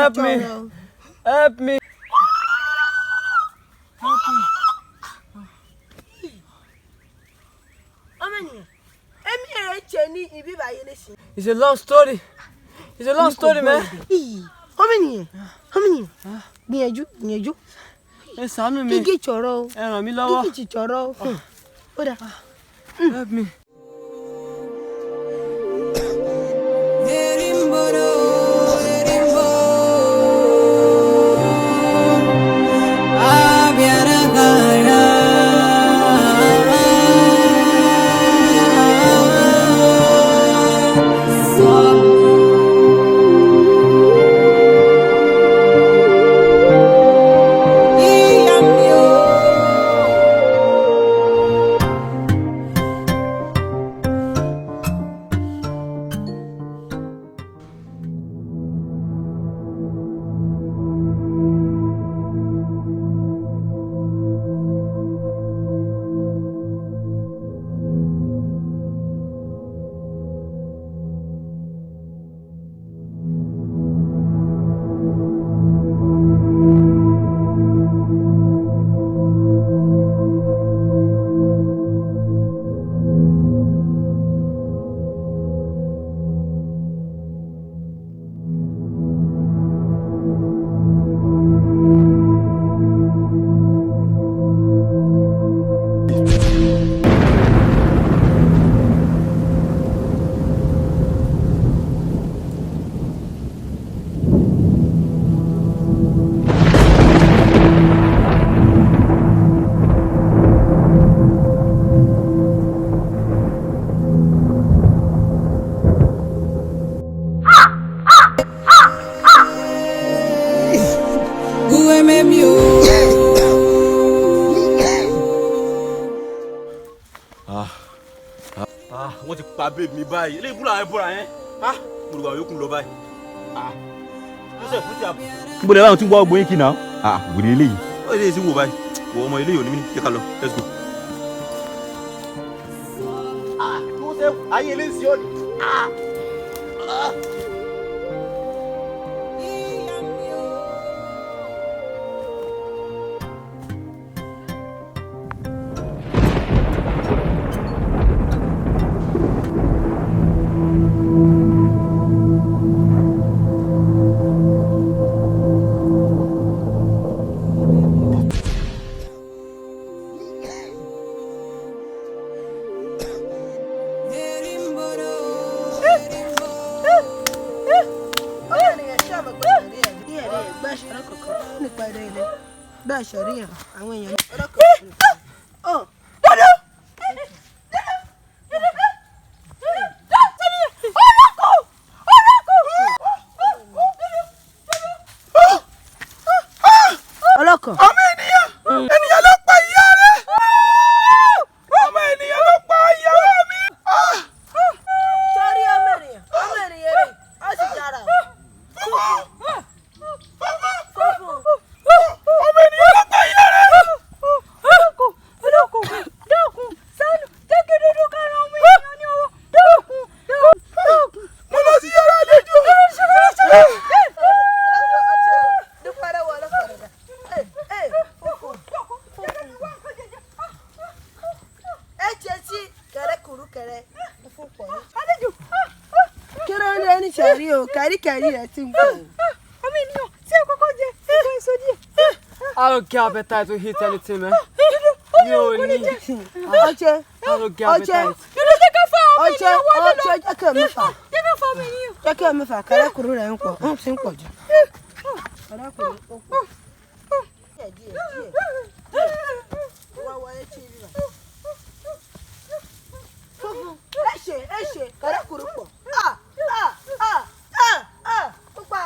Help me. Help me. Ọmọ ènìyàn, èmi rẹ̀ ń ṣe ní ibi báyìí nísìnyí. It's a long story. It's a long story, man. Ọmọ ènìyàn, ọmọ ènìyàn, gbìyànjú, gbìyànjú. Ẹ ṣàánú mi. Gígé tsọ̀rọ̀ o. Ẹ ràn mí lọ́wọ́. Gígé tsọ̀rọ̀ o. Ó dà. Help me. Ah, wọ́n ti pa babe mi báyìí. Eléyìí búra ẹ búra yẹn. Ah, gbogbo àwọn yòókù ń lọ báyìí. Ah, Joseph fún ti àbọ̀. Níbo lè báwọn tí ń wá ọgbọ́n yín kì náà? Ah, wèrè eléyìí. Ó lè sí wò báyìí. Wò ọmọ eléyìí ò ní mí ní. Jẹ́ ká lọ. Let's go. Ah, Joseph, ayé eléyìí sí ọ́ ni. Ah, ah. Ọmọ ènìyàn ṣé àmọ̀ pé ẹ̀rí ẹ̀ ní ẹ̀rí ẹ̀ gbọ́ ìṣòro kankan nípa ẹ̀rọ ilẹ̀ bẹ́ẹ̀ ṣọ̀rí ẹ̀ àwọn èèyàn ní ọ̀rọ̀ kan. Ọ̀ dọ́dọ́. Ọlọ́kọ̀. Ọmọ ènìyàn, ènìyàn ló pa ìyá rẹ̀. Ọmọ ènìyàn ló pa ìyàwó mi. Sọ́rí ọmọ ènìyàn, ọmọ ènìyàn rẹ̀, ó sì dára. Fúnfún. Ọmọ ènìyàn ló pa ìyá rẹ̀. Olóko, olóko, dákun, ṣàánú, jẹ́ kí dúdú kára ọmọ ènìyàn ní ọwọ́, dákun, dákun. Mo lọ sí yàrá àlejò. Kẹrí o, kẹrí kẹrí rẹ ti ń pọ̀. Ọmọ ènìyàn tí ẹ kọ́kọ́ jẹ, ẹ̀kọ́ èso díẹ̀. I don't get appetite to eat anything, man. Mi ò ní. Ọjẹ́, I don't get ọjẹ́, appetite. Dúdú jẹ́ ká fọ́ ọmọ ọjẹ́, ènìyàn wọlé lọ. ọjẹ́, jẹ́ kí omi fà. Jẹ́ ká fọ́ ọmọ ènìyàn. Jẹ́ kí omi fà, kẹrẹ́kùrú rẹ̀ ń pọ̀, ń ti ń pọ̀ jù. Kẹrẹ́kùrú ó pọ̀. Díẹ̀ díẹ̀ díẹ̀ díẹ̀. Wá wọlé tí ibi bá. Funfun, ẹ̀ṣẹ̀ ẹ̀ṣẹ̀, kẹrẹ́kùrú pọ̀. Ah ah ah ah ah pupa,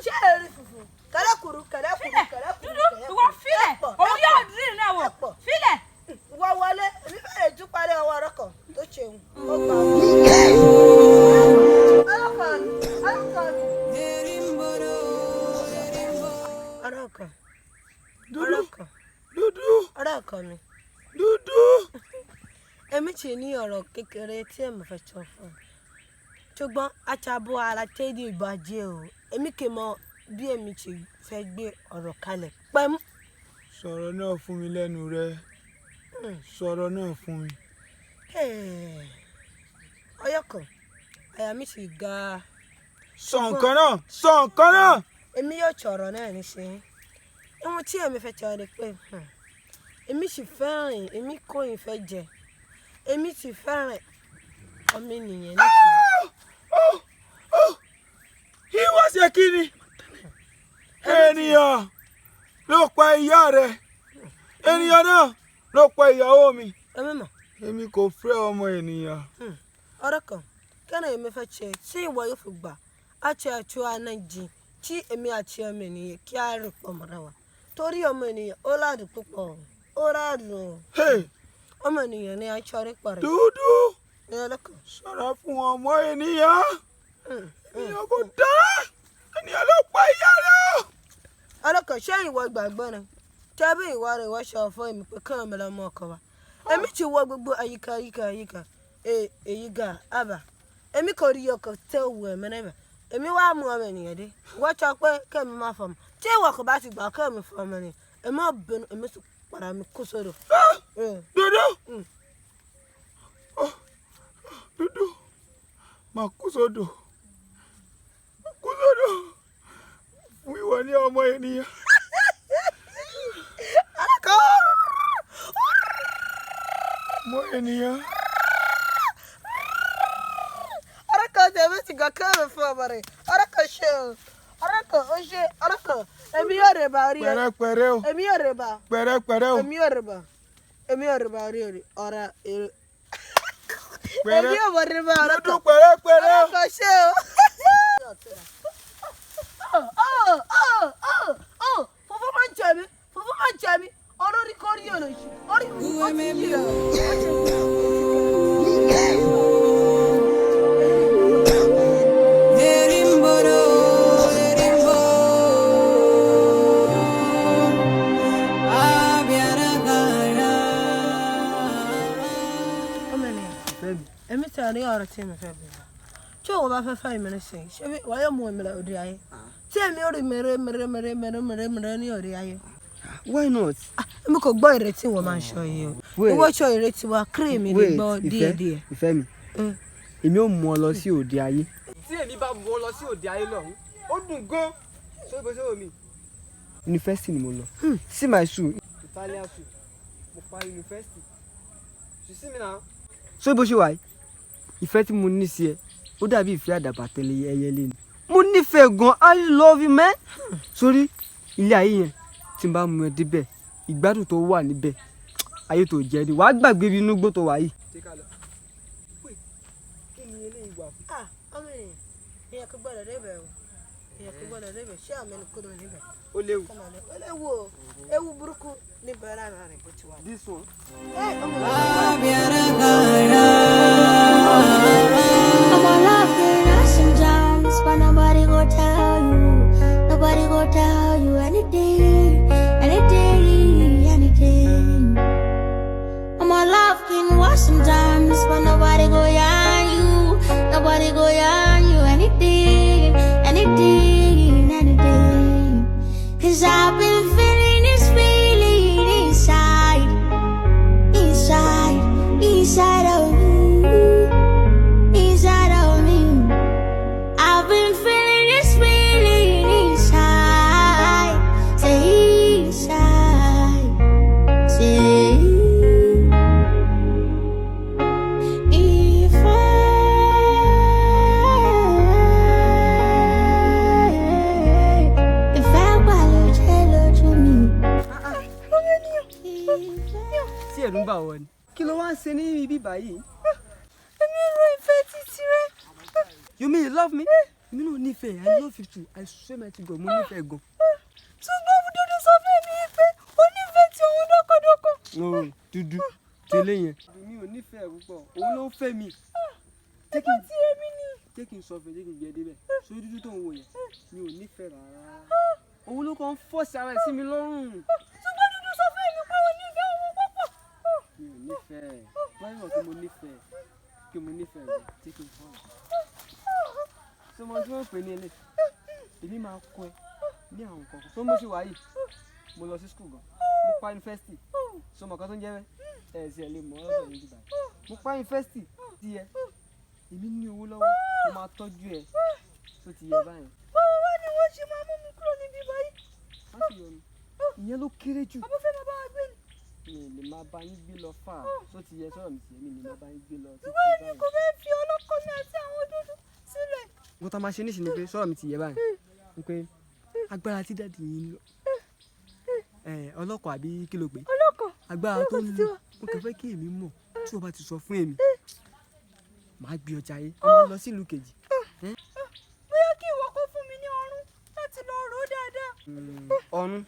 ṣé èrè funfun? Kẹrẹ́kùrú kẹrẹ́kùrú kẹrẹ́kùrú Dúdú, ìwọ filẹ̀, Ẹ̀pọ̀, òun yóò dín náà wọ̀, ẹ̀pọ̀. filẹ̀. Wá wọlé, èmi fẹ́rẹ̀ tún parí ọwọ́ ọ̀rọ̀ kan tó ṣeun. Ó pa ọ́. Ọlọ́kàn mi, ọlọ́kàn mi. Ọlọ́kàn. Ọlọ́kàn. Dúdú, Ọlọ́kàn mi. dúdú. Èmi ti ní ọ̀rọ̀ kékeré tí èmi fẹ́ sọ fún ẹ. Ṣùgbọ́n aṣàbò ara tẹ́lẹ̀ ìbàjẹ́ o. Èmi kì í mọ Bí èmi ti fẹ́ gbé ọ̀rọ̀ kalẹ̀ pẹ́mú. Sọ̀rọ̀ náà fún mi lẹ́nu rẹ. Sọ̀rọ̀ náà fún mi. Ọyọ́ kan, àyà mi sì ga. Sọ nǹkan náà, sọ nǹkan náà. Èmi yóò sọ̀rọ̀ náà nísìnyí. Ohun tí èmi fẹ́ sọ ni pé èmi sì fẹ́ràn, èmi kò ìfẹ́ jẹ. Èmi sì fẹ́ràn ọmọ ènìyàn nísìnyí. Ìwọ ṣe kí ni? Ènìyàn ló pa ìyá rẹ. Ènìyàn náà ló pa ìyàwó mi. Èmi mọ̀. Èmi kò fẹ́ ọmọ ènìyàn. Ọ̀rọ̀ kan, kí ni èmi fẹ́ ṣe tí ìwọ yóò fi gbà á ṣe àtúwò àná jìn tí èmi àti ọmọ ènìyàn kí á rìn pọ̀ mọ́ra wa. Torí ọmọ ènìyàn ó ládùn púpọ̀, ó ládùn. Ọmọ ènìyàn ni a ń ṣọrí pọ̀ rẹ̀. Dúdú. Ọlọ́kan. Ṣọ́ra fún ọmọ ènìyàn. Ènìyàn kò dára. Ènìyàn ló pa ìyá rẹ̀. Ọlọ́kan, ṣé ìwọ gbàgbọ́ ni? Tẹ́bí ìwọ rẹ̀ ìwọ sọ fún èmi pé kí ọmọ lọ́mọ ọkọ wa. Èmi ti wọ gbogbo àyíká àyíká àyíká èyí ga àbà. Èmi kò rí ọkọ̀ tẹ́ òwú ẹ̀mí níbẹ̀. Èmi wá mú ọmọ ènìyàn dé. Wọ́n sọ pé kẹ́mi máa fọmọ. Tí ìwọ kò bá ti gbà kẹ́mi fọmọ ni, èmi ò bínú, èmi sì padà mi kú sódò. Dúdú. Dúdú. Màá kú sódò. Kú sódò. Fún ìwọ ní ọmọ ènìyàn. Ọmọ ènìyàn. Ọ̀rọ̀ kan tẹ̀mí ti gbà kẹ́mi fún ọmọ rẹ̀. Ọ̀rọ̀ kan ṣe o. Ọ̀rọ̀ kan ó ṣe. Ọ̀rọ̀ kan èmi yóò rè bá rí ẹ. Pẹ̀rẹ́pẹ̀rẹ́ o. Èmi yóò rè bá. Pẹ̀rẹ́pẹ̀rẹ́ o. Èmi yóò rè bá. Èmi yóò rè bá rí ẹ. Ọ̀rọ̀ èrè. Èmi yóò bọ̀ rè bá ọ̀rọ̀ kan. Dúdú pẹ̀rẹ́pẹ̀rẹ́ o. Ọ̀rọ̀ kan ṣe o. Fùfú máa ń jẹ mí. Fùfú máa ń jẹ mí. Olórí kórí olóṣù. Orí mi kò tí ì yẹ. Èmi tí a rí ọ̀rọ̀ tí èmi fẹ́ bẹ̀rẹ̀. Tí òun bá fẹ́ fẹ́ èmi nísìnyí, ṣé wàá yóò mú èmi lọ òde ayé? Tí èmi ò rí mèrè mèrè mèrè mèrè mèrè mèrè ní òde ayé. Why not? Èmi kò gbọ́ ìrètí wọn máa ń sọ yìí o. Ìwọ sọ ìrètí wa kí èmi lè gbọ́ díẹ̀díẹ̀. Ìfẹ́ mi, èmi ò mú ọ lọ sí òde ayé. Tí èmi bá mú ọ lọ sí òde ayé lọ́hùn, ó dùn gan. Sóbo sóbo mi. Yunifásitì ni mo lọ. See my shoe. Italian shoe. Mo parí yunifásitì. You see me now. So bó ṣe wà yìí, ìfẹ́ tí mo ní sí ẹ, ó dàbí ìfẹ́ àdàbà tẹ̀lé ẹyẹlé ni. Mo nífẹ̀ẹ́ gan, I love you man. Sórí ilé ayé yẹn tí n bá mú ẹ débẹ̀, ìgbádùn tó wà níbẹ̀, ayé tó jẹ ni, wàá gbàgbé ibi inú igbó tó wà yìí. Kí ni eléyìí wà fún? Ọmọ ènìyàn, èèyàn kò gbọ́dọ̀ débẹ̀ o. Èèyàn kò gbọ́dọ̀ débẹ̀, ṣé àmì ẹni kúrò níbẹ̀? Ó léwu. Ó léwu o, ewu burúkú níbẹ̀ rárá rẹ̀ bó ti wà. This one. I'm all laughing at sometimes, but nobody go tell you. Nobody go tell you anything, anything, anything. I'm all laughing what sometimes, but nobody go yarn you. Nobody go yarn you anything, anything, anything. 'Cause I've been feeling this feeling inside, inside, inside of me. Inside of me, I've been feeling this feeling inside, say inside, say if I lójú mi. Tí ẹ̀rù ń bà wọ́ ni. Kí ló wá ń ṣe ní ibi báyìí? Èmi ro ìfẹ́ títí rẹ. You mean you love me? Èmi náà nífẹ̀ẹ́, I love you too. I swear my to God, mo nífẹ̀ẹ́ gan. Ṣùgbọ́n dúdú sọ fún mi pé ó nífẹ̀ẹ́ tí òun dọ́kọ̀dọ́kọ̀. No, dúdú tẹ́lẹ̀ yẹn. Mi ò nífẹ̀ẹ́ púpọ̀, òun ló ń fẹ́ mi. Ẹ̀gbọ́n tí èmi ni. Jẹ́ kí n sọ fún ẹ, jẹ́ kí n gbé ẹ débẹ̀. Sórí dúdú tó ń wò yẹn, mi ò nífẹ̀ẹ́ rárá. Òun ló kàn ń fọ́ọ̀sì ara ẹ̀ sí mi lọ́rùn. Ṣùgbọ́n dúdú sọ fún mi pé ó nífẹ̀ẹ́ òun púpọ̀. Mi ò nífẹ̀ẹ́. Báyọ̀ kí mo nífẹ̀ẹ́, kí mo nífẹ̀ẹ́ rẹ̀, jẹ́ kí n fọ́ ọ. Ṣé mo tí wọ́n pè ní ilé? Èmi máa kọ́ ẹ Ní àwọn nǹkan tó mú sí wa yìí, mo lọ sí school gan, mo pa yunifásitì. So mọ̀ kan tó ń jẹ́ bẹ́ẹ̀, ẹ̀ sì ẹ̀ lè mọ̀ ọ́ lọ́dọ̀ yìí báyìí. Mo pa yunifásitì ti yẹ, èmi ní owó lọ́wọ́, mo máa tọ́jú ẹ tó ti yẹ báyìí. Báwo wá ni wọ́n ṣe máa mú mi kúrò níbí báyìí? Má sì yọnu, ìyẹn ló kéré jù. Àbó fẹ́ máa bá wa gbé ni. Mi lè máa bá yín gbé lọ fà tó ti yẹ, sọ̀rọ̀ mi ti yẹ, mi lè máa bá yín gbé lọ títí Ìwé mi báyìí. kò fẹ́ fi ọlọ́kọ mi àti àwọn dúdú sílẹ̀. Nǹkan tá a máa ṣe nísìnyí ni pé sọ̀rọ̀ mi ti yẹ báyìí ni pé agbára tí daddy yín lò, ọlọ́kọ̀ àbí kí ló pé? Ọlọ́kọ̀. Agbára tó ń Ọlọ́kọ̀ ti lò wà. Mo kàn fẹ́ kí èmi mọ̀, tí o bá ti sọ fún èmi, màá gbé ọjà yé, a máa lọ sí ìlú kejì. Bóyá kí ìwọ kó fún mi ní ọrún láti lọ rò ó dáadáa. Ọrún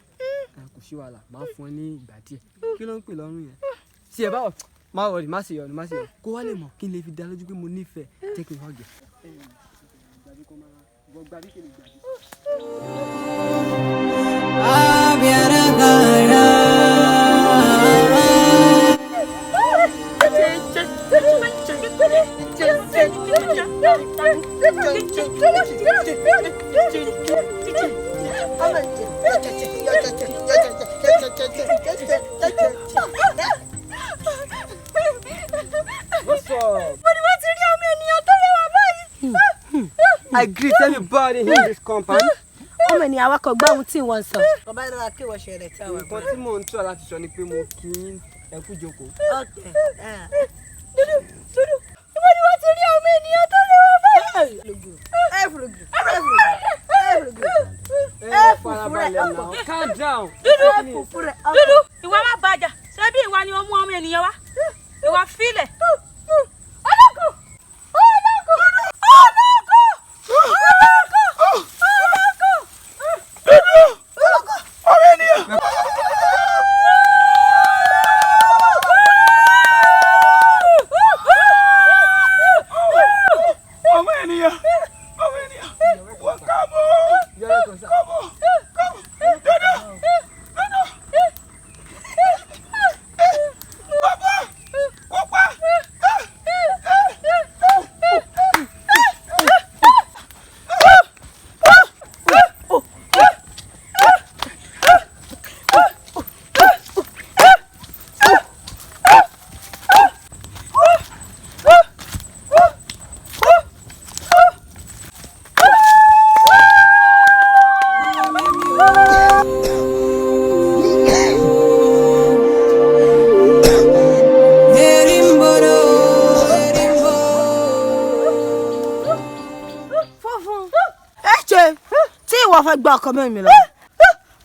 kò sí wàhálà, màá fún ẹ ní ìgbà díẹ̀. Kí ló ń pè lọ́rùn yẹn tí ẹ bá wọ̀? Má wọrí, má sì yọnu, má sì yọnu, kó wá lè mọ̀ kí n lè fi dá lójú pé mo nífẹ̀ẹ́. Jẹ́ kí n hug ẹ. Gbàbí kó máa wọ gbàbí kí n gbàbí. What's up? Mo ní wọ́n ti rí ọmọ ènìyàn tó rẹwà báyìí. I greet everybody in this compound. Ọmọ ènìyàn awakọ̀ gbọ́ ohun tí wọ́n ń sọ. Bàbá ìrora kí wọ́n ṣe rẹ̀ tí àwọn Nǹkan tí mò ń tọ́ láti sọ ni pé mo kí yín, ẹ kú jókòó. Dúdú, dúdú, ìwọ ni wọ́n ti rí ọmọ ènìyàn tó rẹwà báyìí. Ẹ farabalẹ̀ náà, calm down. Dúdú, dúdú, ìwọ má bàjá, ṣé bí ìwọ ni o mú ọmọ ènìyàn wá? Ìwọ fílẹ̀. Ọlọ́kọ̀! Ọlọ́kọ̀! Ọlọ́kọ̀! Ọlọ́kọ̀! Ọlọ́kọ̀! Dúdú ọmọ ènìyàn. Ọmọ ènìyàn, ọmọ ènìyàn, wọ́n káàbọ̀, káàbọ̀, káàbọ̀, dúdú, dúdú. Bàbá, kópa. Funfun. Ẹ ṣe tí ìwọ fẹ́ gba ọkọ mọ́ mi lọ.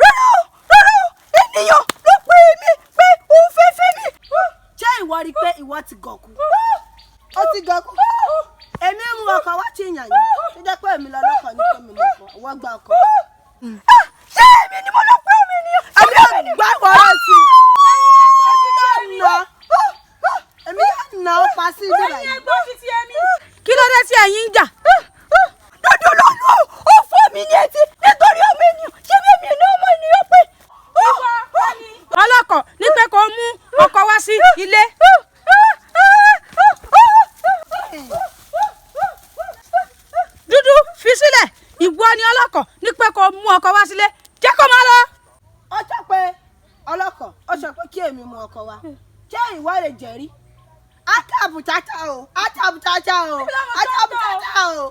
Rárá o, rárá o, ènìyàn ló pè mí pé òun fẹ́ fẹ́ mi. Ṣé ìwọ rí i pé ìwọ ti gọ̀kú? Ó ti gọ̀kú. Èmi ń mú ọkọ̀ wá tí ìyàn yìí. Tó jẹ́ pé èmi lọ lọ́kọ̀ ní pé mi mọ̀ ọkọ̀, ìwọ gba ọkọ̀. Ṣé èmi ni mo lọ pé ọmọ ènìyàn? Èmi ò gbá ìwọ rẹ̀ sí. Èmi yóò nà. Èmi yóò nà ó pa sí ibi Ẹ̀yin báyìí. ẹgbọ́n ti ti ẹ̀mí. Kí ló dé tí ẹ̀yin ń jà? Dúdú ló lù ú, ó fọ́ mi ní etí nítorí ọmọ ènìyàn, ṣé bí èmi ní ọmọ ènìyàn pé? Ọlọ́kọ̀ ní pé kó mú ọkọ̀ wá sí ilé. Dúdú fi sílẹ̀, ìwọ ni ọlọ́kọ̀ ní pé kó mú ọkọ̀ wá sílé, jẹ́ kó máa lọ. Ó sọ pé ọlọ́kọ̀, ó sọ pé kí èmi mú ọkọ̀ wá. Ṣé ìwọ lè jẹ̀rí? Átàbùtàtà o, átàbùtàtà o, átàbùtàtà o.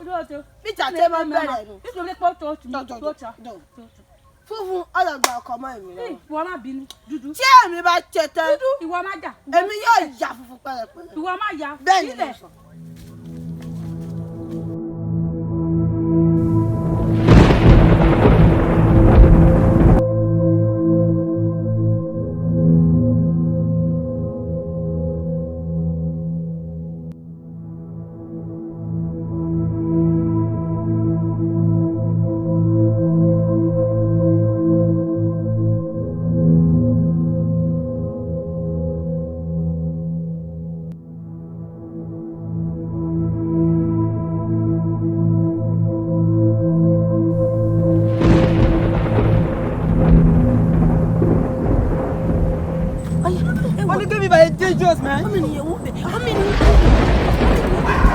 Bí tàtẹ́ máa ń bẹ̀rẹ̀ nù. Funfun ọlọ́gbà ọkọ̀ mọ́ èmi lọ́wọ́. Ìwọ má bínú, dúdú. Tí èmi bá ṣe tán, Dúdú, ìwọ má jà. èmi yóò yà funfun pẹ̀lẹ́pẹ̀lẹ́. Ìwọ má yà. Bẹ́ẹ̀ ni mo Sílẹ̀. sọ. Wọ́n ní kébì báyìí dangerous man. Ọmọ ènìyàn wò bẹ̀, ọmọ ènìyàn wò bẹ̀.